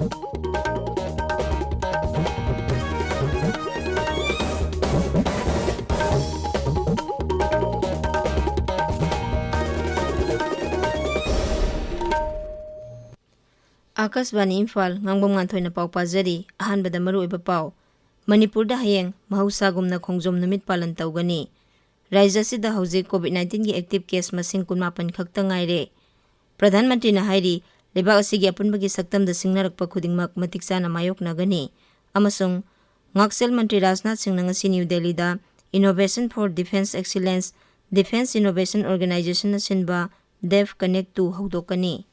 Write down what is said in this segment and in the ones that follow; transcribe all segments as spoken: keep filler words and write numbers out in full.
ꯑꯥꯀꯥꯁꯕꯥꯅꯤ ꯏꯝꯐꯥꯜ, ꯉꯥꯡꯕꯝ ꯉꯥꯟꯊꯣꯏꯅ ꯄꯥꯎ ꯄꯥꯖꯔꯤ꯫ ꯑꯍꯥꯟꯕꯗ ꯃꯔꯨꯑꯣꯏꯕ ꯄꯥꯎ꯫ ꯃꯅꯤꯄꯨꯔꯗ ꯍꯌꯦꯡ ꯃꯍꯧꯁꯥꯒꯨꯝꯅ ꯈꯣꯡꯖꯣꯝ ꯅꯨꯃꯤꯠ ꯄꯥꯂꯟ ꯇꯧꯒꯅꯤ꯫ ꯔꯥꯖ꯭ꯌ ꯑꯁꯤꯗ ꯍꯧꯖꯤꯛ ꯀꯣꯚꯤꯗ ꯅꯥꯏꯟꯇꯤꯟꯒꯤ ꯑꯦꯛꯇꯤꯚ ꯀꯦꯁ ꯃꯁꯤꯡ ꯀꯨꯟꯃꯥꯄꯟ ꯈꯛꯇ ꯉꯥꯏꯔꯦ꯫ ꯄ꯭ꯔꯙꯥꯟ ꯃꯟꯇ꯭ꯔꯤꯅ ꯍꯥꯏꯔꯤ, ꯂꯩꯕꯥꯛ ꯑꯁꯤꯒꯤ ꯑꯄꯨꯟꯕꯒꯤ ꯁꯛꯇꯝꯗ ꯁꯤꯡꯅꯔꯛꯄ ꯈꯨꯗꯤꯡꯃꯛ ꯃꯇꯤꯛ ꯆꯥꯅ ꯃꯥꯌꯣꯛꯅꯒꯅꯤ꯫ ꯑꯃꯁꯨꯡ ꯉꯥꯛꯁꯦꯜ ꯃꯟꯇ꯭ꯔꯤ ꯔꯥꯖꯅꯥꯊ ꯁꯤꯡꯅ ꯉꯁꯤ ꯅ꯭ꯌꯨ ꯗꯦꯜꯂꯤꯗ Innovation for Defence Excellence, Defence Innovation Organization ꯅ ꯁꯤꯟꯕ ꯗꯦꯐ ꯀꯅꯦꯛ ꯇꯨ ꯍꯧꯗꯣꯛꯀꯅꯤ꯫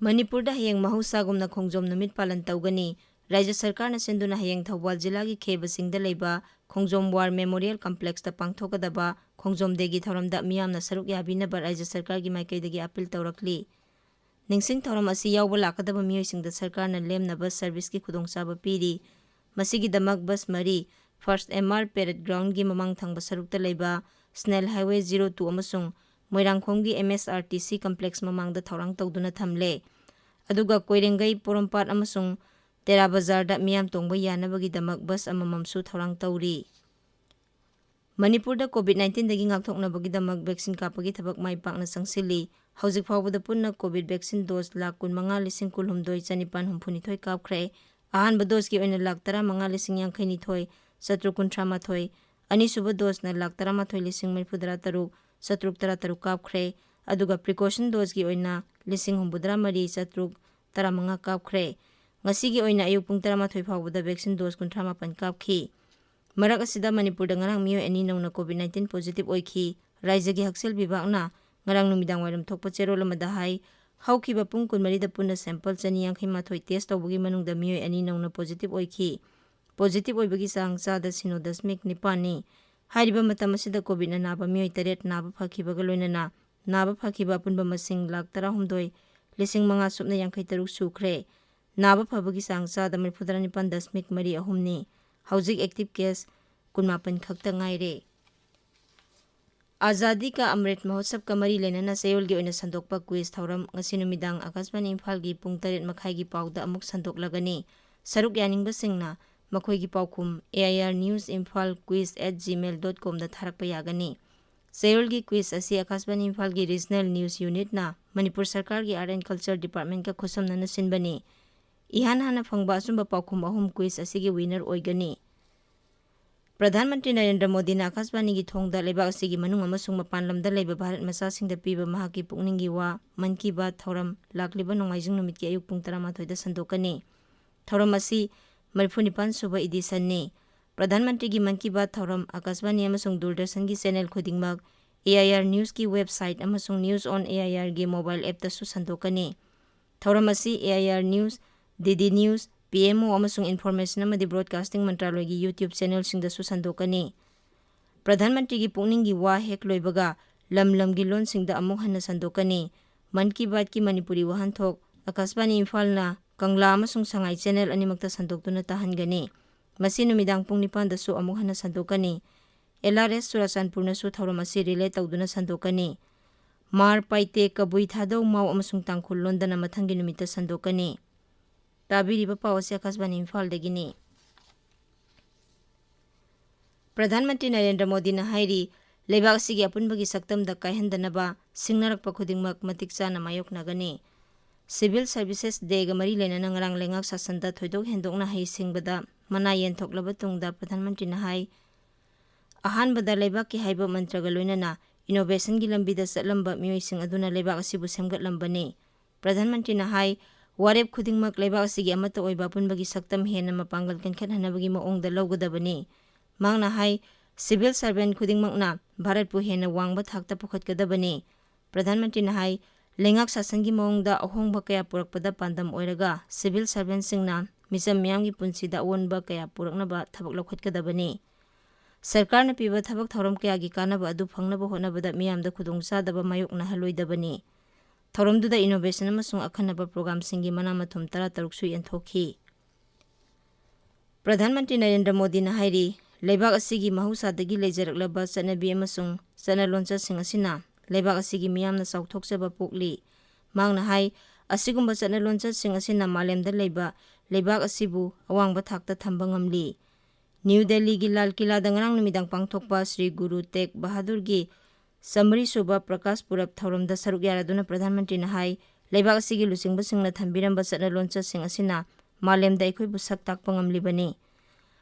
ꯃꯅꯤꯄꯨꯔꯗ ꯍꯌꯦꯡ ꯃꯍꯧꯁꯥꯒꯨꯝꯅ ꯈꯣꯡꯖꯣꯝ ꯅꯨꯃꯤꯠ ꯄꯥꯂꯟ ꯇꯧꯒꯅꯤ꯫ ꯔꯥꯖ꯭ꯌ ꯁꯔꯀꯥꯔꯅ ꯁꯤꯟꯗꯨꯅ ꯍꯌꯦꯡ ꯊꯧꯕꯥꯜ ꯖꯤꯂꯥꯒꯤ ꯈꯦꯕꯁꯤꯡꯗ ꯂꯩꯕ ꯈꯣꯡꯖꯣꯝ ꯋꯥꯔ ꯃꯦꯃꯣꯔꯤꯌꯦꯜ ꯀꯝꯄ꯭ꯂꯦꯛꯁꯇ ꯄꯥꯡꯊꯣꯛꯀꯗꯕ ꯈꯣꯡꯖꯣꯝ ꯗꯦꯒꯤ ꯊꯧꯔꯝꯗ ꯃꯤꯌꯥꯝꯅ ꯁꯔꯨꯛ ꯌꯥꯕꯤꯅꯕ ꯔꯥꯖ꯭ꯌ ꯁꯔꯀꯥꯔꯒꯤ ꯃꯥꯏꯀꯩꯗꯒꯤ ꯑꯥꯄꯤꯜ ꯇꯧꯔꯛꯂꯤ꯫ ꯅꯤꯡꯁꯤꯡ ꯊꯧꯔꯝ ꯑꯁꯤ ꯌꯥꯎꯕ ꯂꯥꯛꯀꯗꯕ ꯃꯤꯑꯣꯏꯁꯤꯡꯗ ꯁꯔꯀꯥꯔꯅ ꯂꯦꯝꯅꯕ ꯁꯔꯚꯤꯁꯀꯤ ꯈꯨꯗꯣꯡꯆꯥꯕ ꯄꯤꯔꯤ꯫ ꯃꯁꯤꯒꯤꯗꯃꯛ ꯕꯁ ꯃꯔꯤ, ꯐꯥꯔꯁ ꯑꯦꯝ ꯑꯥꯔ ꯄꯦꯔꯦꯗ ꯒ꯭ꯔꯥꯎꯟꯒꯤ ꯃꯃꯥꯡ ꯊꯪꯕ ꯁꯔꯨꯛꯇ ꯂꯩꯕ ꯁ꯭ꯅꯦꯜ ꯍꯥꯏꯋꯦ ꯖꯤꯔꯣ ꯇꯨ ꯑꯃꯁꯨꯡ ꯃꯣꯏꯔꯥꯡꯈꯣꯝꯒꯤ ꯑꯦꯝ ꯑꯦꯁ ꯑꯥꯔ ꯇꯤ ꯁꯤ ꯀꯝꯄ꯭ꯂꯦꯛꯁ ꯃꯃꯥꯡꯗ ꯊꯧꯔꯥꯡ ꯇꯧꯗꯨꯅ ꯊꯝꯂꯦ꯫ ꯑꯗꯨꯒ ꯀꯣꯏꯔꯦꯡꯒꯩ, ꯄꯣꯔꯣꯝꯄꯥꯠ ꯑꯃꯁꯨꯡ ꯇꯦꯔꯥ ꯕꯖꯥꯔꯗ ꯃꯤꯌꯥꯝ ꯇꯣꯡꯕ ꯌꯥꯅꯕꯒꯤꯗꯃꯛ ꯕꯁ ꯑꯃꯃꯝꯁꯨ ꯊꯧꯔꯥꯡ ꯇꯧꯔꯤ꯫ ꯃꯅꯤꯄꯨꯔꯗ ꯀꯣꯚꯤꯗ ꯅꯥꯏꯟꯇꯤꯟꯗꯒꯤ ꯉꯥꯛꯊꯣꯛꯅꯕꯒꯤꯗꯃꯛ ꯚꯦꯛꯁꯤꯟ ꯀꯥꯞꯄꯒꯤ ꯊꯕꯛ ꯃꯥꯏ ꯄꯥꯛꯅ ꯆꯪꯁꯤꯜꯂꯤ꯫ ꯍꯧꯖꯤꯛ ꯐꯥꯎꯕꯗ ꯄꯨꯟꯅ ꯀꯣꯚꯤꯗ ꯚꯦꯛꯁꯤꯟ ꯗꯣꯁ ꯂꯥꯈ ꯀꯨꯟꯃꯉꯥ ꯂꯤꯁꯤꯡ ꯀꯨꯟꯍꯨꯝꯗꯣꯏ ꯆꯅꯤꯄꯥꯟ ꯍꯨꯝꯐꯨꯅꯤꯊꯣꯏ ꯀꯥꯞꯈ꯭ꯔꯦ꯫ ꯑꯍꯥꯟꯕ ꯗꯣꯁꯀꯤ ꯑꯣꯏꯅ ꯂꯥꯈ ꯇꯔꯥꯃꯉꯥ ꯂꯤꯁꯤꯡ ꯌꯥꯡꯈꯩꯅꯤꯊꯣꯏ ꯆꯥꯇ꯭ꯔꯨꯛ ꯀꯨꯟꯊ꯭ꯔꯥ ꯃꯥꯊꯣꯏ, ꯑꯅꯤꯁꯨꯕ ꯗꯣꯁꯅ ꯂꯥꯈ ꯇꯔꯥꯃꯥꯊꯣꯏ ꯂꯤꯁꯤꯡ ꯃꯔꯤꯐꯨꯇꯔꯥ ꯇꯔꯨꯛ ꯆꯥꯇ꯭ꯔꯨꯛ ꯇꯔꯥ ꯇꯔꯨꯛ ꯀꯥꯞꯈ꯭ꯔꯦ꯫ ꯑꯗꯨꯒ ꯄ꯭ꯔꯤꯀꯣꯁꯟ ꯗꯣꯁꯀꯤ ꯑꯣꯏꯅ ꯂꯤꯁꯤꯡ ꯍꯨꯝꯐꯨꯇꯔꯥ ꯃꯔꯤ ꯆꯥꯇ꯭ꯔꯨꯛ ꯇꯔꯥꯃꯉꯥ ꯀꯥꯞꯈ꯭ꯔꯦ꯫ ꯉꯁꯤꯒꯤ ꯑꯣꯏꯅ ꯑꯌꯨꯛ ꯄꯨꯡ ꯇꯔꯥꯃꯥꯊꯣꯏ ꯐꯥꯎꯕꯗ ꯚꯦꯛꯁꯤꯟ ꯗꯣꯁ ꯀꯨꯟꯊ꯭ꯔꯥ ꯃꯥꯄꯟ ꯀꯥꯞꯈꯤ꯫ ꯃꯔꯛ ꯑꯁꯤꯗ ꯃꯅꯤꯄꯨꯔꯗ ꯉꯔꯥꯡ ꯃꯤꯑꯣꯏ ꯑꯅꯤ ꯅꯧꯅ ꯀꯣꯚꯤꯗ ꯅꯥꯏꯟꯇꯤꯟ ꯄꯣꯖꯤꯇꯤꯚ ꯑꯣꯏꯈꯤ꯫ ꯔꯥꯖ꯭ꯌꯒꯤ ꯍꯛꯁꯦꯜ ꯕꯤꯚꯥꯒꯅ ꯉꯔꯥꯡ ꯅꯨꯃꯤꯗꯥꯡ ꯋꯥꯏꯔꯝ ꯊꯣꯛꯄ ꯆꯦꯔꯣꯜ ꯑꯃꯗ ꯍꯥꯏ, ꯍꯧꯈꯤꯕ ꯄꯨꯡ ꯀꯨꯟꯃꯔꯤꯗ ꯄꯨꯟꯅ ꯁꯦꯝꯄꯜ ꯆꯅꯤ ꯌꯥꯡꯈꯩ ꯃꯥꯊꯣꯏ ꯇꯦꯁ ꯇꯧꯕꯒꯤ ꯃꯅꯨꯡꯗ ꯃꯤꯑꯣꯏ ꯑꯅꯤ ꯅꯧꯅ ꯄꯣꯖꯤꯇꯤꯚ ꯑꯣꯏꯈꯤ꯫ ꯄꯣꯖꯤꯇꯤꯚ ꯑꯣꯏꯕꯒꯤ ꯆꯥꯡ ꯆꯥꯗ ꯁꯤꯅꯣ ꯗꯁꯃꯤꯛ ꯅꯤꯄꯥꯟꯅꯤ꯫ ꯍꯥꯏꯔꯤꯕ ꯃꯇꯝ ꯑꯁꯤꯗ ꯀꯣꯚꯤꯗꯅ ꯅꯥꯕ ꯃꯤꯑꯣꯏ ꯇꯔꯦꯠ ꯅꯥꯕ ꯐꯈꯤꯕꯒ ꯂꯣꯏꯅꯅ ꯅꯥꯕ ꯐꯈꯤꯕ ꯑꯄꯨꯟꯕ ꯃꯁꯤꯡ ꯂꯥꯈ ꯇꯔꯥꯍꯨꯝꯗꯣꯏ ꯂꯤꯁꯤꯡ ꯃꯉꯥ ꯁꯨꯞꯅ ꯌꯥꯡꯈꯩ ꯇꯔꯨꯛ ꯁꯨꯈ꯭ꯔꯦ꯫ ꯅꯥꯕ ꯐꯕꯒꯤ ꯆꯥꯡ ꯆꯥꯗ ꯃꯔꯤꯐꯨꯇꯔꯥ ꯅꯤꯄꯥꯟ ꯗꯁꯃꯤꯛ ꯃꯔꯤ ꯑꯍꯨꯝꯅꯤ꯫ ꯍꯧꯖꯤꯛ active case ꯀꯨꯟꯃꯥꯄꯟ ꯈꯛꯇ ꯉꯥꯏꯔꯦ꯫ ꯑꯖꯥꯗꯤ ꯀꯥ ꯑꯃ꯭ꯔꯤꯠ ꯃꯍꯣꯠꯁꯕꯀ ꯃꯔꯤ ꯂꯩꯅꯅ ꯆꯌꯣꯜꯒꯤ ꯑꯣꯏꯅ ꯁꯟꯗꯣꯛꯄ quiz ꯊꯧꯔꯝ ꯉꯁꯤ ꯅꯨꯃꯤꯗꯥꯡ ꯑꯥꯀꯥꯁꯕꯥꯅꯤ ꯏꯝꯐꯥꯜꯒꯤ ꯄꯨꯡ ꯇꯔꯦꯠ ꯃꯈꯥꯏꯒꯤ ꯄꯥꯎꯗ ꯑꯃꯨꯛ ꯁꯟꯗꯣꯛꯂꯒꯅꯤ꯫ ꯁꯔꯨꯛ ꯌꯥꯅꯤꯡꯕꯁꯤꯡꯅ ꯃꯈꯣꯏꯒꯤ ꯄꯥꯎꯈꯨꯝ A I R news imphal quiz at gmail dot com ꯗ ꯊꯥꯔꯛꯄ ꯌꯥꯒꯅꯤ꯫ ꯆꯌꯣꯜꯒꯤ quiz ꯑꯁꯤ ꯑꯥꯀꯥꯁꯕꯥꯅꯤ ꯏꯝꯐꯥꯜꯒꯤ Regional News Unit ꯅ ꯃꯅꯤꯄꯨꯔ ꯁꯔꯀꯥꯔꯒꯤ Art and Culture Department ꯀ ꯈꯨꯠꯁꯝꯅꯅ ꯁꯤꯟꯕꯅꯤ꯫ ꯏꯍꯥꯟ ꯍꯥꯟꯅ ꯐꯪꯕ ꯑꯆꯨꯝꯕ ꯄꯥꯎꯈꯨꯝ ꯑꯍꯨꯝ quiz ꯑꯁꯤꯒꯤ winner ꯑꯣꯏꯒꯅꯤ꯫ ꯄ꯭ꯔꯙꯥꯟ ꯃꯟꯇ꯭ꯔꯤ ꯅꯔꯦꯟꯗ꯭ꯔ ꯃꯣꯗꯤꯅ ꯑꯥꯀꯥꯁꯕꯥꯅꯤꯒꯤ ꯊꯣꯡꯗ ꯂꯩꯕꯥꯛ ꯑꯁꯤꯒꯤ ꯃꯅꯨꯡ ꯑꯃꯁꯨꯡ ꯃꯄꯥꯟ ꯂꯝꯗ ꯂꯩꯕ ꯚꯥꯔꯠ ꯃꯆꯥꯁꯤꯡꯗ ꯄꯤꯕ ꯃꯍꯥꯛꯀꯤ ꯄꯨꯛꯅꯤꯡꯒꯤ ꯋꯥ ꯃꯟ ꯀꯤ ꯕꯥꯠ ꯊꯧꯔꯝ ꯂꯥꯛꯂꯤꯕ ꯅꯣꯡꯃꯥꯏꯖꯤꯡ ꯅꯨꯃꯤꯠꯀꯤ ꯑꯌꯨꯛ ꯄꯨꯡ ꯇꯔꯥꯃꯥꯊꯣꯏꯗ ꯁꯟꯗꯣꯛꯀꯅꯤ꯫ ꯊꯧꯔꯝ ꯑꯁꯤ ꯃꯔꯤꯐꯨ ꯅꯤꯄꯥꯟ ꯁꯨꯕ edition ꯅꯤ꯫ ꯄ꯭ꯔꯙꯥꯟ ꯃꯟꯇ꯭ꯔꯤꯒꯤ ꯃꯟ ꯀꯤ ꯕꯥꯠ ꯊꯧꯔꯝ ꯑꯥꯀꯥꯁꯕꯥꯅꯤ ꯑꯃꯁꯨꯡ ꯗꯨꯔꯗꯔꯁꯟꯒꯤ channel ꯈꯨꯗꯤꯡꯃꯛ A I R news ꯀꯤ website ꯑꯃꯁꯨꯡ News on A I R ꯒꯤ mobile app ꯇꯁꯨ ꯁꯟꯗꯣꯛꯀꯅꯤ꯫ ꯊꯧꯔꯝ ꯑꯁꯤ A I R news, D D news, P M O ꯑꯃꯁꯨꯡ Information ꯑꯃꯗꯤ Broadcasting ꯃꯟꯇ꯭ꯔꯥꯂꯣꯏꯒꯤ YouTube channel ꯁꯤꯡꯗꯁꯨ ꯁꯟꯗꯣꯛꯀꯅꯤ꯫ ꯄ꯭ꯔꯙꯥꯟ ꯃꯟꯇ꯭ꯔꯤꯒꯤ ꯄꯨꯛꯅꯤꯡꯒꯤ ꯋꯥ ꯍꯦꯛ ꯂꯣꯏꯕꯒ ꯂꯝ ꯂꯝꯒꯤ ꯂꯣꯟꯁꯤꯡꯗ ꯑꯃꯨꯛ ꯍꯟꯅ ꯁꯟꯗꯣꯛꯀꯅꯤ꯫ ꯃꯟ ꯀꯤ ꯕꯥꯠꯀꯤ ꯃꯅꯤꯄꯨꯔꯤ ꯋꯥꯍꯟꯊꯣꯛ ꯑꯥꯀꯥꯁꯕꯥꯅꯤ ꯏꯝꯐꯥꯜꯅ ꯀꯪꯂꯥ ꯑꯃꯁꯨꯡ ꯁꯉꯥꯏ channel ꯑꯅꯤꯃꯛꯇ ꯁꯟꯗꯣꯛꯇꯨꯅ ꯇꯥꯍꯟꯒꯅꯤ꯫ ꯃꯁꯤ ꯅꯨꯃꯤꯗꯥꯡ ꯄꯨꯡ ꯅꯤꯄꯥꯟꯗꯁꯨ ꯑꯃꯨꯛ ꯍꯟꯅ ꯁꯟꯗꯣꯛꯀꯅꯤ꯫ L R S ꯆꯨꯔꯥꯆꯥꯟꯄꯨꯔꯅꯁꯨ ꯊꯧꯔꯝ ꯑꯁꯤ relay ꯇꯧꯗꯨꯅ ꯁꯟꯗꯣꯛꯀꯅꯤ꯫ ꯃꯥꯔ, ꯄꯥꯏꯇꯦ, ꯀꯕꯨꯏ, ꯊꯥꯗꯧ, ꯃꯥꯎ ꯑꯃꯁꯨꯡ ꯇꯥꯡꯈꯨꯜ ꯂꯣꯟꯗꯅ ꯃꯊꯪꯒꯤ ꯅꯨꯃꯤꯠꯇ ꯁꯟꯗꯣꯛꯀꯅꯤ꯫ ꯇꯥꯕꯤꯔꯤꯕ ꯄꯥꯎ ꯑꯁꯤ ꯑꯥꯀꯥꯁꯕꯥꯅꯤ ꯏꯝꯐꯥꯜꯗꯒꯤꯅꯤ꯫ ꯄ꯭ꯔꯙꯥꯟ ꯃꯟꯇ꯭ꯔꯤ ꯅꯔꯦꯟꯗ꯭ꯔ ꯃꯣꯗꯤꯅ ꯍꯥꯏꯔꯤ, ꯂꯩꯕꯥꯛ ꯑꯁꯤꯒꯤ ꯑꯄꯨꯟꯕꯒꯤ ꯁꯛꯇꯝꯗ ꯀꯥꯏꯍꯟꯗꯅꯕ ꯁꯤꯡꯅꯔꯛꯄ ꯈꯨꯗꯤꯡꯃꯛ ꯃꯇꯤꯛ ꯆꯥꯅ ꯃꯥꯌꯣꯛꯅꯒꯅꯤ꯫ Civil Services Day ꯒ ꯃꯔꯤ ꯂꯩꯅꯅ ꯉꯔꯥꯡ ꯂꯩꯉꯥꯛ ꯁꯥꯁꯟꯗ ꯊꯣꯏꯗꯣꯛ ꯍꯦꯟꯗꯣꯛꯅ ꯍꯩꯁꯤꯡꯕꯗ ꯃꯅꯥ ꯌꯦꯟꯊꯣꯛꯂꯕ ꯇꯨꯡꯗ ꯄ꯭ꯔꯙꯥꯟ ꯃꯟꯇ꯭ꯔꯤꯅ ꯍꯥꯏ, ꯑꯍꯥꯟꯕꯗ ꯂꯩꯕꯥꯛꯀꯤ ꯍꯥꯏꯕ ꯃꯟꯇ꯭ꯔꯒ ꯂꯣꯏꯅꯅ innovation ꯒꯤ ꯂꯝꯕꯤꯗ ꯆꯠꯂꯝꯕ ꯃꯤꯑꯣꯏꯁꯤꯡ ꯑꯗꯨꯅ ꯂꯩꯕꯥꯛ ꯑꯁꯤꯕꯨ ꯁꯦꯝꯒꯠꯂꯝꯕꯅꯤ꯫ ꯄ꯭ꯔꯙꯥꯟ ꯃꯟꯇ꯭ꯔꯤꯅ ꯍꯥꯏ, ꯋꯥꯔꯦꯞ ꯈꯨꯗꯤꯡꯃꯛ ꯂꯩꯕꯥꯛ ꯑꯁꯤꯒꯤ ꯑꯃꯠꯇ ꯑꯣꯏꯕ ꯑꯄꯨꯟꯕꯒꯤ ꯁꯛꯇꯝ ꯍꯦꯟꯅ ꯃꯄꯥꯡꯒꯜ ꯀꯟꯈꯠꯍꯟꯅꯕꯒꯤ ꯃꯑꯣꯡꯗ ꯂꯧꯒꯗꯕꯅꯤ꯫ ꯃꯍꯥꯛꯅ ꯍꯥꯏ, civil servant ꯈꯨꯗꯤꯡꯃꯛꯅ ꯚꯥꯔꯠꯄꯨ ꯍꯦꯟꯅ ꯋꯥꯡꯕ ꯊꯥꯛꯇ ꯄꯨꯈꯠꯀꯗꯕꯅꯤ꯫ ꯄ꯭ꯔꯙꯥꯟ ꯃꯟꯇ꯭ꯔꯤꯅ ꯍꯥꯏ, ꯂꯩꯉꯥꯛ ꯁꯥꯁꯟꯒꯤ ꯃꯑꯣꯡꯗ ꯑꯍꯣꯡꯕ ꯀꯌꯥ ꯄꯨꯔꯛꯄꯗ ꯄꯥꯟꯗꯝ ꯑꯣꯏꯔꯒ civil servant ꯁꯤꯡꯅ ꯃꯤꯆꯝ ꯃꯤꯌꯥꯝꯒꯤ ꯄꯨꯟꯁꯤꯗ ꯑꯑꯣꯟꯕ ꯀꯌꯥ ꯄꯨꯔꯛꯅꯕ ꯊꯕꯛ ꯂꯧꯈꯠꯀꯗꯕꯅꯤ꯫ ꯁꯔꯀꯥꯔꯅ ꯄꯤꯕ ꯊꯕꯛ ꯊꯧꯔꯝ ꯀꯌꯥꯒꯤ ꯀꯥꯟꯅꯕ ꯑꯗꯨ ꯐꯪꯅꯕ ꯍꯣꯠꯅꯕꯗ ꯃꯤꯌꯥꯝꯗ ꯈꯨꯗꯣꯡꯆꯥꯗꯕ ꯃꯥꯌꯣꯛꯅꯍꯜꯂꯣꯏꯗꯕꯅꯤ꯫ ꯊꯧꯔꯝꯗꯨꯗ innovation ꯑꯃꯁꯨꯡ ꯑꯈꯟꯅꯕ programꯁꯤꯡꯒꯤ ꯃꯅꯥ ꯃꯊꯨꯝ ꯇꯔꯥꯇꯔꯨꯛꯁꯨ ꯌꯦꯟꯊꯣꯛꯈꯤ꯫ ꯄ꯭ꯔꯙꯥꯟ ꯃꯟꯇ꯭ꯔꯤ ꯅꯔꯦꯟꯗ꯭ꯔ ꯃꯣꯗꯤꯅ ꯍꯥꯏꯔꯤ, ꯂꯩꯕꯥꯛ ꯑꯁꯤꯒꯤ ꯃꯍꯧꯁꯥꯗꯒꯤ ꯂꯩꯖꯔꯛꯂꯕ ꯆꯠꯅꯕꯤ ꯑꯃꯁꯨꯡ ꯆꯠꯅ ꯂꯣꯟꯆꯠꯁꯤꯡ ꯑꯁꯤꯅ ꯂꯩꯕꯥꯛ ꯑꯁꯤꯒꯤ ꯃꯤꯌꯥꯝꯅ ꯆꯥꯎꯊꯣꯛꯆꯕ ꯄꯣꯛꯂꯤ꯫ ꯃꯍꯥꯛꯅ ꯍꯥꯏ, ꯑꯁꯤꯒꯨꯝꯕ ꯆꯠꯅ ꯂꯣꯟꯆꯠꯁꯤꯡ ꯑꯁꯤꯅ ꯃꯥꯂꯦꯝꯗ ꯂꯩꯕ ꯂꯩꯕꯥꯛ ꯑꯁꯤꯕꯨ ꯑꯋꯥꯡꯕ ꯊꯥꯛꯇ ꯊꯝꯕ ꯉꯝꯂꯤ꯫ ꯅ꯭ꯌꯨ ꯗꯦꯜꯂꯤꯒꯤ ꯂꯥꯜ ꯀꯤꯂꯥꯗ ꯉꯔꯥꯡ ꯅꯨꯃꯤꯗꯥꯡ ꯄꯥꯡꯊꯣꯛꯄ ꯁ꯭ꯔꯤ ꯒꯨꯔꯨ ꯇꯦꯒ ꯕꯍꯥꯗꯨꯔꯒꯤ ꯆꯥꯃꯔꯤ ꯁꯨꯕ ꯄ꯭ꯔꯀꯥꯁ ꯄꯨꯔꯕ ꯊꯧꯔꯝꯗ ꯁꯔꯨꯛ ꯌꯥꯔꯗꯨꯅ ꯄ꯭ꯔꯙꯥꯟ ꯃꯟꯇ꯭ꯔꯤꯅ ꯍꯥꯏ, ꯂꯩꯕꯥꯛ ꯑꯁꯤꯒꯤ ꯂꯨꯆꯤꯡꯕꯁꯤꯡꯅ ꯊꯝꯕꯤꯔꯝꯕ ꯆꯠꯅ ꯂꯣꯟꯆꯠꯁꯤꯡ ꯑꯁꯤꯅ ꯃꯥꯂꯦꯝꯗ ꯑꯩꯈꯣꯏꯕꯨ ꯁꯛ ꯇꯥꯛꯄ ꯉꯝꯂꯤꯕꯅꯤ꯫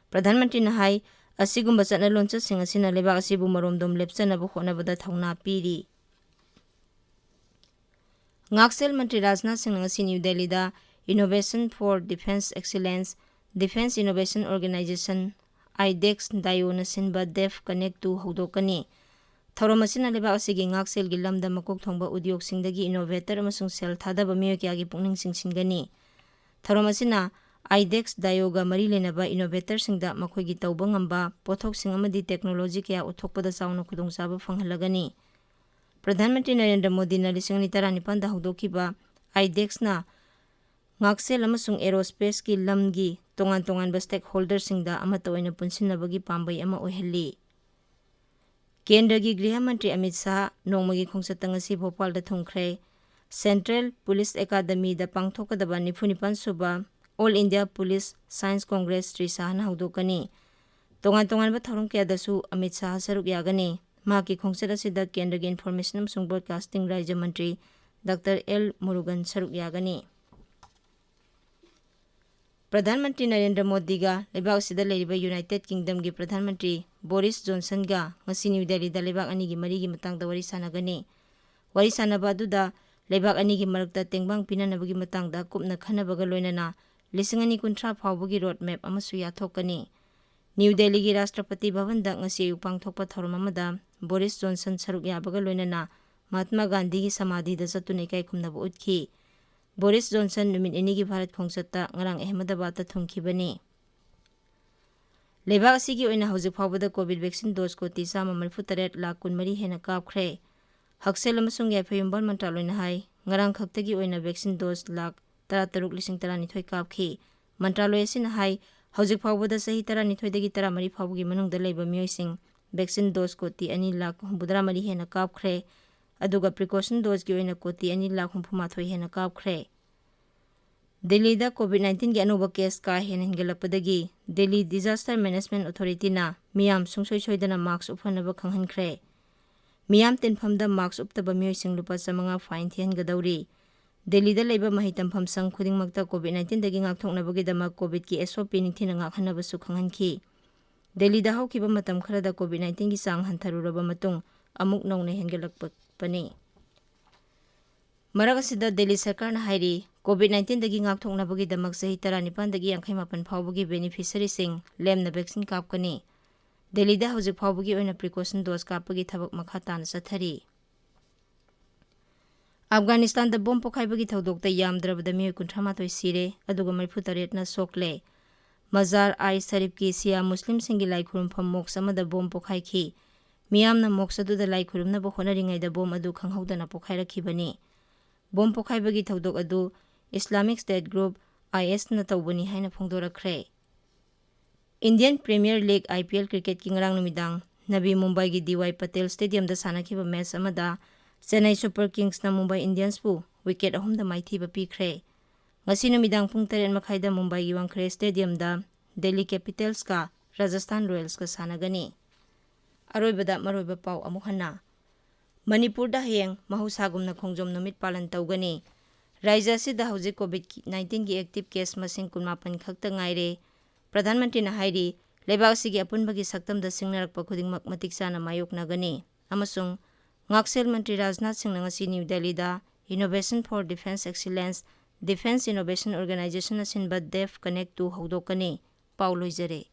ꯄ꯭ꯔꯙꯥꯟ ꯃꯟꯇ꯭ꯔꯤꯅ ꯍꯥꯏ, ꯑꯁꯤꯒꯨꯝꯕ ꯆꯠꯅ ꯂꯣꯟꯆꯠꯁꯤꯡ ꯑꯁꯤꯅ ꯂꯩꯕꯥꯛ ꯑꯁꯤꯕꯨ ꯃꯔꯣꯝꯗꯣꯝ ꯂꯦꯞꯆꯅꯕ ꯍꯣꯠꯅꯕꯗ ꯊꯧꯅꯥ ꯄꯤꯔꯤ꯫ ꯉꯥꯛꯁꯦꯜ ꯃꯟꯇ꯭ꯔꯤ ꯔꯥꯖꯅꯥꯊ ꯁꯤꯡꯅ ꯉꯁꯤ ꯅ꯭ꯌꯨ ꯗꯦꯜꯂꯤꯗ Innovation for Defence Excellence, Defence Innovation Organization, IDEX DIO ꯅ ꯁꯤꯟꯕ DEF Connect ꯇꯨ ꯍꯧꯗꯣꯛꯀꯅꯤ꯫ ꯊꯧꯔꯝ ꯑꯁꯤꯅ ꯂꯩꯕꯥꯛ ꯑꯁꯤꯒꯤ ꯉꯥꯛꯁꯦꯜꯒꯤ ꯂꯝꯗ ꯃꯀꯣꯛ ꯊꯣꯡꯕ ꯎꯗ꯭ꯌꯣꯒꯁꯤꯡꯗꯒꯤ innovator ꯑꯃꯁꯨꯡ ꯁꯦꯜ ꯊꯥꯗꯕ ꯃꯤꯑꯣꯏ ꯀꯌꯥꯒꯤ ꯄꯨꯛꯅꯤꯡ ꯆꯤꯡꯁꯤꯟꯒꯅꯤ꯫ ꯊꯧꯔꯝ ꯑꯁꯤꯅ IDEX DIO ꯒ ꯃꯔꯤ ꯂꯩꯅꯕ innovator ꯁꯤꯡꯗ ꯃꯈꯣꯏꯒꯤ ꯇꯧꯕ ꯉꯝꯕ ꯄꯣꯠꯊꯣꯛꯁꯤꯡ ꯑꯃꯗꯤ technology ꯀꯌꯥ ꯎꯠꯊꯣꯛꯄꯗ ꯆꯥꯎꯅ ꯈꯨꯗꯣꯡꯆꯥꯕ ꯐꯪꯍꯜꯂꯒꯅꯤ꯫ ꯄ꯭ꯔꯙꯥꯟ ꯃꯟꯇ꯭ꯔꯤ ꯅꯔꯦꯟꯗ꯭ꯔ ꯃꯣꯗꯤꯅ ꯂꯤꯁꯤꯡ ꯑꯅꯤ ꯇꯔꯥꯅꯤꯄꯥꯟꯗ ꯍꯧꯗꯣꯛꯈꯤꯕ IDEX ꯅ ꯉꯥꯛꯁꯦꯜ ꯑꯃꯁꯨꯡ aerospace ꯀꯤ ꯂꯝꯒꯤ ꯇꯣꯉꯥꯟ ꯇꯣꯉꯥꯟꯕ stakeholder ꯁꯤꯡꯗ ꯑꯃꯠꯇ ꯑꯣꯏꯅ ꯄꯨꯟꯁꯤꯟꯅꯕꯒꯤ ꯄꯥꯝꯕꯩ ꯑꯃ ꯑꯣꯏꯍꯜꯂꯤ꯫ ꯀꯦꯟꯗ꯭ꯔꯒꯤ ꯒ꯭ꯔꯤꯍ ꯃꯟꯇ꯭ꯔꯤ ꯑꯃꯤꯠ ꯁꯥꯍ ꯅꯣꯡꯃꯒꯤ ꯈꯣꯡꯆꯠꯇ ꯉꯁꯤ ꯚꯣꯄꯥꯜꯗ ꯊꯨꯡꯈ꯭ꯔꯦ꯫ Central Police Academy ꯗ ꯄꯥꯡꯊꯣꯛꯀꯗꯕ ꯅꯤꯐꯨ ꯅꯤꯄꯥꯟ ꯁꯨꯕ All India Police Science Congress Shri ꯁꯥꯍꯅ ꯍꯧꯗꯣꯛꯀꯅꯤ꯫ ꯇꯣꯉꯥꯟ ꯇꯣꯉꯥꯟꯕ ꯊꯧꯔꯝ ꯀꯌꯥꯗꯁꯨ ꯑꯃꯤꯠ ꯁꯥꯍ ꯁꯔꯨꯛ ꯌꯥꯒꯅꯤ꯫ ꯃꯍꯥꯛꯀꯤ ꯈꯣꯡꯆꯠ ꯑꯁꯤꯗ ꯀꯦꯟꯗ꯭ꯔꯒꯤ Information ꯑꯃꯁꯨꯡ Broadcasting ꯔꯥꯖ꯭ꯌ ꯃꯟꯇ꯭ꯔꯤ ꯗꯥꯛꯇꯔ ꯑꯦꯜ ꯃꯨꯔꯨꯒꯟ ꯁꯔꯨꯛ ꯌꯥꯒꯅꯤ꯫ ꯄ꯭ꯔꯙꯥꯟ ꯃꯟꯇ꯭ꯔꯤ ꯅꯔꯦꯟꯗ꯭ꯔ ꯃꯣꯗꯤꯒ ꯂꯩꯕꯥꯛ ꯑꯁꯤꯗ ꯂꯩꯔꯤꯕ United Kingdom ꯒꯤ ꯄ꯭ꯔꯙꯥꯟ ꯃꯟꯇ꯭ꯔꯤ ꯕꯣꯔꯤꯁ ꯖꯣꯟꯁꯟꯒ ꯉꯁꯤ ꯅ꯭ꯌꯨ ꯗꯦꯜꯂꯤꯗ ꯂꯩꯕꯥꯛ ꯑꯅꯤꯒꯤ ꯃꯔꯤꯒꯤ ꯃꯇꯥꯡꯗ ꯋꯥꯔꯤ ꯁꯥꯟꯅꯒꯅꯤ꯫ ꯋꯥꯔꯤ ꯁꯥꯟꯅꯕ ꯑꯗꯨꯗ ꯂꯩꯕꯥꯛ ꯑꯅꯤꯒꯤ ꯃꯔꯛꯇ ꯇꯦꯡꯕꯥꯡ ꯄꯤꯅꯅꯕꯒꯤ ꯃꯇꯥꯡꯗ ꯀꯨꯞꯅ ꯈꯟꯅꯕꯒ ꯂꯣꯏꯅꯅ ꯂꯤꯁꯤꯡ ꯑꯅꯤ ꯀꯨꯟꯊ꯭ꯔꯥ ꯐꯥꯎꯕꯒꯤ road map ꯑꯃꯁꯨ ꯌꯥꯊꯣꯛꯀꯅꯤ꯫ ꯅ꯭ꯌꯨ ꯗꯦꯜꯂꯤꯒꯤ ꯔꯥꯁꯇ꯭ꯔꯄꯇꯤ ꯚꯕꯟꯗ ꯉꯁꯤ ꯑꯌꯨꯛ ꯄꯥꯡꯊꯣꯛꯄ ꯊꯧꯔꯝ ꯑꯃꯗ ꯕꯣꯔꯤꯁ ꯖꯣꯟꯁꯟ ꯁꯔꯨꯛ ꯌꯥꯕꯒ ꯂꯣꯏꯅꯅ ꯃꯍꯥꯠꯃꯥ ꯒꯥꯟꯙꯤꯒꯤ ꯁꯃꯥꯙꯤꯗ ꯆꯠꯇꯨꯅ ꯏꯀꯥꯏ ꯈꯨꯝꯅꯕ ꯎꯠꯈꯤ꯫ ꯕꯣꯔꯤꯁ ꯖꯣꯟꯁꯟ ꯅꯨꯃꯤꯠ ꯅꯤꯅꯤꯒꯤ ꯚꯥꯔꯠ ꯈꯣꯡꯆꯠꯇ ꯉꯔꯥꯡ ꯑꯍꯃꯗꯕꯥꯗꯇ ꯊꯨꯡꯈꯤꯕꯅꯤ꯫ ꯂꯩꯕꯥꯛ ꯑꯁꯤꯒꯤ ꯑꯣꯏꯅ ꯍꯧꯖꯤꯛ ꯐꯥꯎꯕꯗ COVID vaccine dose ꯀꯣꯇꯤ ꯆꯥꯝꯃ ꯃꯔꯤꯐꯨ ꯇꯔꯦꯠ ꯂꯥꯈ ꯀꯨꯟꯃꯔꯤ ꯍꯦꯟꯅ ꯀꯥꯞꯈ꯭ꯔꯦ꯫ ꯍꯛꯁꯦꯜ ꯑꯃꯁꯨꯡ ꯌꯥꯏꯐ ꯌꯨꯝꯕꯥꯜ ꯃꯟꯇ꯭ꯔꯥꯂꯣꯏꯅ ꯍꯥꯏ, ꯉꯔꯥꯡ ꯈꯛꯇꯒꯤ ꯑꯣꯏꯅ vaccine dose ꯂꯥꯈ ꯇꯔꯥꯇꯔꯨꯛ ꯂꯤꯁꯤꯡ ꯇꯔꯥꯅꯤꯊꯣꯏ ꯀꯥꯞꯈꯤ꯫ ꯃꯟꯇ꯭ꯔꯥꯂꯣꯏ ꯑꯁꯤꯅ ꯍꯥꯏ, ꯍꯧꯖꯤꯛ ꯐꯥꯎꯕꯗ ꯆꯍꯤ ꯇꯔꯥꯅꯤꯊꯣꯏꯗꯒꯤ ꯇꯔꯥꯃꯔꯤ ꯐꯥꯎꯕꯒꯤ ꯃꯅꯨꯡꯗ ꯂꯩꯕ ꯃꯤꯑꯣꯏꯁꯤꯡ vaccine dose ꯀꯣꯇꯤ ꯑꯅꯤ ꯂꯥꯈ ꯍꯨꯝꯐꯨꯇꯔꯥ ꯃꯔꯤ ꯍꯦꯟꯅ ꯀꯥꯞꯈ꯭ꯔꯦ꯫ ꯑꯗꯨꯒ precaution doseꯀꯤ ꯑꯣꯏꯅ ꯀꯣꯇꯤ ꯑꯅꯤ ꯂꯥꯈ ꯍꯨꯝꯐꯨ ꯃꯥꯊꯣꯏ ꯍꯦꯟꯅ ꯀꯥꯞꯈ꯭ꯔꯦ꯫ ꯗꯦꯜꯂꯤꯗ COVID nineteenꯒꯤ ꯑꯅꯧꯕ case ꯀꯥ ꯍꯦꯟꯅ ꯍꯦꯟꯒꯠꯂꯛꯄꯗꯒꯤ Delhi Disaster Management Authorityꯅ ꯃꯤꯌꯥꯝ ꯁꯨꯡꯁꯣꯏ ꯁꯣꯏꯗꯅ mask ꯎꯞꯍꯟꯅꯕ ꯈꯪꯍꯟꯈ꯭ꯔꯦ꯫ ꯃꯤꯌꯥꯝ ꯇꯤꯟꯐꯝꯗ mask ꯎꯞꯇꯕ ꯃꯤꯑꯣꯏꯁꯤꯡ ꯂꯨꯄꯥ ꯆꯥꯃꯉꯥ fine ꯊꯤꯍꯟꯒꯗꯧꯔꯤ꯫ ꯗꯦꯜꯂꯤꯗ ꯂꯩꯕ ꯃꯍꯩ ꯇꯝꯐꯝ ꯁꯪ ꯈꯨꯗꯤꯡꯃꯛꯇ COVID nineteenꯗꯒꯤ ꯉꯥꯛꯊꯣꯛꯅꯕꯒꯤꯗꯃꯛ COVIDꯀꯤ SOP ꯅꯤꯡꯊꯤꯅ ꯉꯥꯛꯍꯟꯅꯕꯁꯨ ꯈꯪꯍꯟꯈꯤ꯫ ꯗꯦꯜꯂꯤꯗ ꯍꯧꯈꯤꯕ ꯃꯇꯝ ꯈꯔꯗ COVID nineteenꯒꯤ ꯆꯥꯡ ꯍꯟꯊꯔꯨꯔꯕ ꯃꯇꯨꯡ ꯑꯃꯨꯛ ꯅꯧꯅ ꯍꯦꯟꯒꯠꯂꯛꯄꯅꯤ꯫ ꯃꯔꯛ ꯑꯁꯤꯗ ꯗꯦꯜꯂꯤ ꯁꯔꯀꯥꯔꯅ ꯍꯥꯏꯔꯤ, COVID nineteenꯗꯒꯤ ꯉꯥꯛꯊꯣꯛꯅꯕꯒꯤꯗꯃꯛ ꯆꯍꯤ ꯇꯔꯥꯅꯤꯄꯥꯟꯗꯒꯤ ꯌꯥꯡꯈꯩ ꯃꯥꯄꯟ ꯐꯥꯎꯕꯒꯤ beneficiaryꯁꯤꯡ ꯂꯦꯝꯅ vaccine ꯀꯥꯞꯀꯅꯤ꯫ ꯗꯦꯜꯂꯤꯗ ꯍꯧꯖꯤꯛ ꯐꯥꯎꯕꯒꯤ ꯑꯣꯏꯅ precaution dose ꯀꯥꯞꯄꯒꯤ ꯊꯕꯛ ꯃꯈꯥ ꯇꯥꯅ ꯆꯠꯊꯔꯤ꯫ ꯑꯐꯒꯥꯅꯤꯁꯇꯥꯟꯗ ꯕꯣꯝ ꯄꯣꯈꯥꯏꯕꯒꯤ ꯊꯧꯗꯣꯛꯇ ꯌꯥꯝꯗ꯭ꯔꯕꯗ ꯃꯤꯑꯣꯏ ꯀꯨꯟꯊ꯭ꯔꯥ ꯃꯥꯊꯣꯏ ꯁꯤꯔꯦ, ꯑꯗꯨꯒ ꯃꯔꯤꯐꯨ ꯇꯔꯦꯠꯅ ꯁꯣꯛꯂꯦ꯫ ꯃꯖꯥꯔ ꯑꯥꯏ ꯁꯔꯤꯐꯀꯤ ꯁꯤꯌꯥ ꯃꯨꯁꯂꯤꯝꯁꯤꯡꯒꯤ ꯂꯥꯏ ꯈꯨꯔꯨꯝꯐꯝ mosque ꯑꯃꯗ ꯕꯣꯝ ꯄꯣꯈꯥꯏꯈꯤ꯫ ꯃꯤꯌꯥꯝꯅ mosque ꯑꯗꯨꯗ ꯂꯥꯏ ꯈꯨꯔꯨꯝꯅꯕ ꯍꯣꯠꯅꯔꯤꯉꯩꯗ ꯕꯣꯝ ꯑꯗꯨ ꯈꯪꯍꯧꯗꯅ ꯄꯣꯈꯥꯏꯔꯛꯈꯤꯕꯅꯤ꯫ ꯕꯣꯝ ꯄꯣꯈꯥꯏꯕꯒꯤ ꯊꯧꯗꯣꯛ ꯑꯗꯨ Islamic State group, ISꯅ ꯇꯧꯕꯅꯤ ꯍꯥꯏꯅ ꯐꯣꯡꯗꯣꯔꯛꯈ꯭ꯔꯦ꯫ Indian Premier League, IPL, cricketꯀꯤ ꯉꯔꯥꯡ ꯅꯨꯃꯤꯗꯥꯡ ꯅꯕꯤ ꯃꯨꯝꯕꯥꯏꯒꯤ ꯗꯤ ꯋꯥꯏ ꯄꯇꯦꯜ Stadiumꯗ ꯁꯥꯟꯅꯈꯤꯕ match ꯑꯃꯗ Chennai Super Kingsꯅ Mumbai Indiansꯄꯨ wicket ꯑꯍꯨꯝꯗ ꯃꯥꯏꯊꯤꯕ ꯄꯤꯈ꯭ꯔꯦ꯫ ꯉꯁꯤ ꯅꯨꯃꯤꯗꯥꯡ ꯄꯨꯡ ꯇꯔꯦꯠ ꯃꯈꯥꯏꯗ ꯃꯨꯝꯕꯥꯏꯒꯤ ꯋꯥꯡꯈ꯭ꯔꯦ Stadiumꯗ Delhi Capitalsꯀ Rajasthan Royalsꯀ ꯁꯥꯟꯅꯒꯅꯤ꯫ ꯑꯔꯣꯏꯕꯗ ꯃꯔꯨꯑꯣꯏꯕ ꯄꯥꯎ ꯑꯃꯨꯛ ꯍꯟꯅ꯫ ꯃꯅꯤꯄꯨꯔꯗ ꯍꯌꯦꯡ ꯃꯍꯧꯁꯥꯒꯨꯝꯅ ꯈꯣꯡꯖꯣꯝ ꯅꯨꯃꯤꯠ ꯄꯥꯂꯟ ꯇꯧꯒꯅꯤ꯫ ꯔꯥꯖ꯭ꯌ ꯑꯁꯤꯗ ꯍꯧꯖꯤꯛ COVID nineteenꯒꯤ active case ꯃꯁꯤꯡ ꯀꯨꯟꯃꯥꯄꯟ ꯈꯛꯇ ꯉꯥꯏꯔꯦ꯫ ꯄ꯭ꯔꯙꯥꯟ ꯃꯟꯇ꯭ꯔꯤꯅ ꯍꯥꯏꯔꯤ, ꯂꯩꯕꯥꯛ ꯑꯁꯤꯒꯤ ꯑꯄꯨꯟꯕꯒꯤ ꯁꯛꯇꯝꯗ ꯁꯤꯡꯅꯔꯛꯄ ꯈꯨꯗꯤꯡꯃꯛ ꯃꯇꯤꯛ ꯆꯥꯅ ꯃꯥꯌꯣꯛꯅꯒꯅꯤ꯫ ꯑꯃꯁꯨꯡ ꯉꯥꯛꯁꯦꯜ ꯃꯟꯇ꯭ꯔꯤ ꯔꯥꯖꯅꯥꯊ ꯁꯤꯡꯅ ꯉꯁꯤ ꯅ꯭ꯌꯨ ꯗꯦꯜꯂꯤꯗ Innovation for Defence Excellence, Defence Innovation Organisation ꯑꯁꯤꯟꯕ DEFCONNECT two ꯍꯧꯗꯣꯛꯀꯅꯤ꯫ ꯄꯥꯎ ꯂꯣꯏꯖꯔꯦ꯫